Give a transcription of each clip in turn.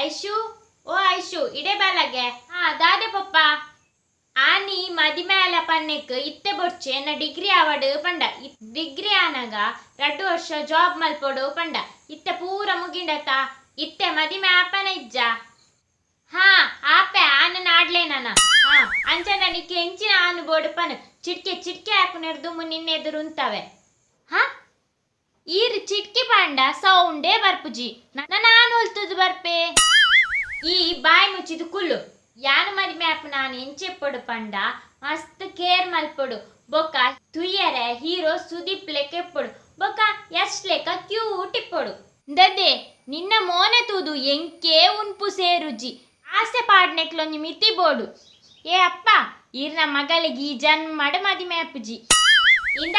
ಐಶು, ಓ ಐಶು, ಇಡೆ ಬಾಲಗೆ. ಹಾ ದಾದೆ papa, ಆನಿ ಮದಿಮೆ ಆಲ ಪನ್ನೆಕ್ ಇತ್ತೆ ಬೊಡ್ಚಿ, ಎನ್ನ ಡಿಗ್ರಿ ಆವಡ್ ಪಂಡ. ಡಿಗ್ರಿ ಆನಗ 2 ವರ್ಷ ಜಾಬ್ ಮಲ್ಪೊಡು ಪಂಡ. ಇತ್ತೆ ಪೂರ ಮುಗಿಂಡತ, ಇತ್ತೆ ಮದಿಮೆ ಆಪನ ಇಜ್ಜ? ಹಾ ಆಪೆ, ಆನ ನಾಡ್ಲೆ ನಾನ. ಹಾ ಅಂಚನ ನಿಕ್ಕೆ ಎಂಚಿನ ಆನು ಬೋಡು ಪನ್, ಚಿಟ್ಕೆ ಚಿಟ್ಕೆ ಹಾಕುನೆರ್ದು ನಿನ್ನೆ ಎದುರು ಉಂತವೆ. ಹಾ ಈರ್ ಚಿಟ್ಕೆ ಪಾಂಡ ಸೌಂಡೇ ಬರ್ಪುಜಿ, ನಾನು ಒಲ್ತುದು ಬರ್ಪೆ. ಈ ಬಾಯಿ ಮುಚ್ಚಿದು ಕುಲ್ಲು. ಯಾನು ಮದಿಮೆ ಆಪು ನಾನು ಎಂಚೆಪ್ಪೊಡು ಪಂಡ ಮಸ್ತ್ ಕೇರ್ ಮಲ್ಪೊಡು, ಬೊಕ್ಕ ತುಯ್ಯರೆ ಹೀರೋ ಸುದೀಪ್ ಲೆಕ್ಕ ಇಪ್ಪೊಡು, ಬೊಕ್ಕ ಯಶ್ ಲೆಕ್ಕ ಕ್ಯೂಟ್ ಇಪ್ಪೊಡು. ದದೆ ನಿನ್ನ ಮೋನೆ ತೂದು ಎಂಕೇ ಉನ್ಪು ಸೇರುಜಿ, ಆಸೆ ಪಾಡ್ನೆಕ್ಲೊಂಜಿ ಮಿತಿ ಬೋಡು. ಏ ಅಪ್ಪ, ಈರ್ನ ಮಗಳಿಗೆ ಈ ಜನ್ಮಡ್ ಮದಿಮೆ ಆಪುಜಿ. ಇಂದ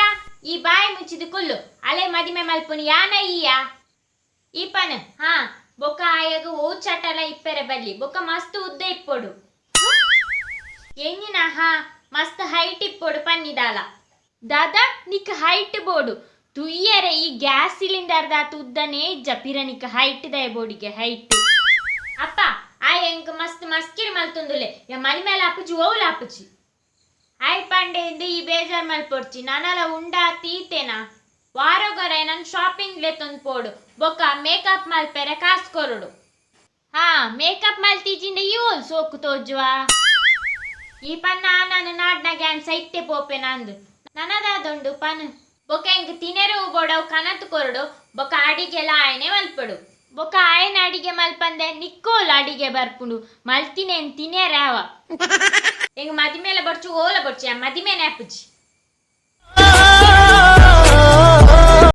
ಈ ಬಾಯಿ ಮುಚ್ಚಿದು ಕುಲ್ಲು, ಅಲೆ ಮದಿಮೆ ಮಲ್ಪುನಿ ಯಾನ ಈಯ ಈ ಪನ್. ಹಾ ಬೊಕ್ಕ ಆಯಗ ಓ ಚಟಲ ಇಪ್ಪೆರೆ ಬಲ್ಲಿ, ಬೊಕ್ಕ ಮಸ್ತ್ ಉದ್ದ ಇಪ್ಪೊಡು. ಎಂಗಿನ ಹಾ ಮಸ್ತ್ ಹೈಟ್ ಇಪ್ಪೊಡು ಪನ್ನಿದಾಲ. ದಾದಾ ನಿಕ್ ಹೈಟ್ ಬೋಡು, ತುಯ್ಯರೆ ಈ ಗ್ಯಾಸ್ ಸಿಲಿಂಡರ್ ದಾತ ಉದ್ದನೇ ಇಜ್ಜ ಪಿರ ನಿಕ್ ಹೈಟ್ ದಯ ಬೋಡಿಗೆ ಹೈಟ್. ಅಪ್ಪ ಆಯ್ ಎಂಕ್ ಮಸ್ತ್ ಮಸ್ಕಿರಿ ಮಲ್ತೊಂದುಲೆ, ಯಾ ಮದಿಮೆಲ ಆಪುಜಿ ಓವುಲ ಆಪುಜಿ. ಆಯ್ ಪಂಡೆ ಇಂದು ಈ ಬೇಜಾರ್ ಮಲ್ಪೊಡ್ಚಿ, ನನಲ ಉಂಡಾ ತೀತೇನಾ. ವಾರೊಗೊರ ನನ್ ಶಾಪಿಂಗ್ ಲೆತ್ತೊಂದು ಪೋಡು, ಬೊಕ್ಕ ಮೇಕಪ್ ಮಲ್ಪೆರೆ ಕಾಸ್ ಕೊರಡು. ಹಾ ಮೇಕಪ್ ಮಲ್ತಿಜಿಂಡ ಈ ಓಲ್ ಸೋಕು ತೋಜುವಾ. ಈ ಪನ್ನ ನಾನು ನಾಡ್ನ ಗ್ಯಾನ್ ಸೈತೆ ಪೋಪೆ ನಂದು ನನದಾದೊಂಡು ಪನ್. ಬೊಕ್ಕ ಎಂಕ್ ತಿನೆರೆ ಬೋಡವು ಕನತ್ ಕೊರಡು, ಬೊಕ್ಕ ಅಡಿಗೆಲ ಆಯನೆ ಮಲ್ಪಡು. ಬೊಕ್ಕ ಆಯನ ಅಡಿಗೆ ಮಲ್ಪಂದೆ ನಿಕ್ಕೋಲ್ ಅಡಿಗೆ ಬರ್ಪುಂಡು, ಮಲ್ತಿನೇನ್ ತಿನೆರೆ ಅವ. ಎಂಗ್ ಮದಿಮೇಲೆ ಬೊಡ್ಚು ಓಲ ಬೊಡ್ಚಿ, ಆ ಮದಿಮೇನೆ ಆಪುಜಿ.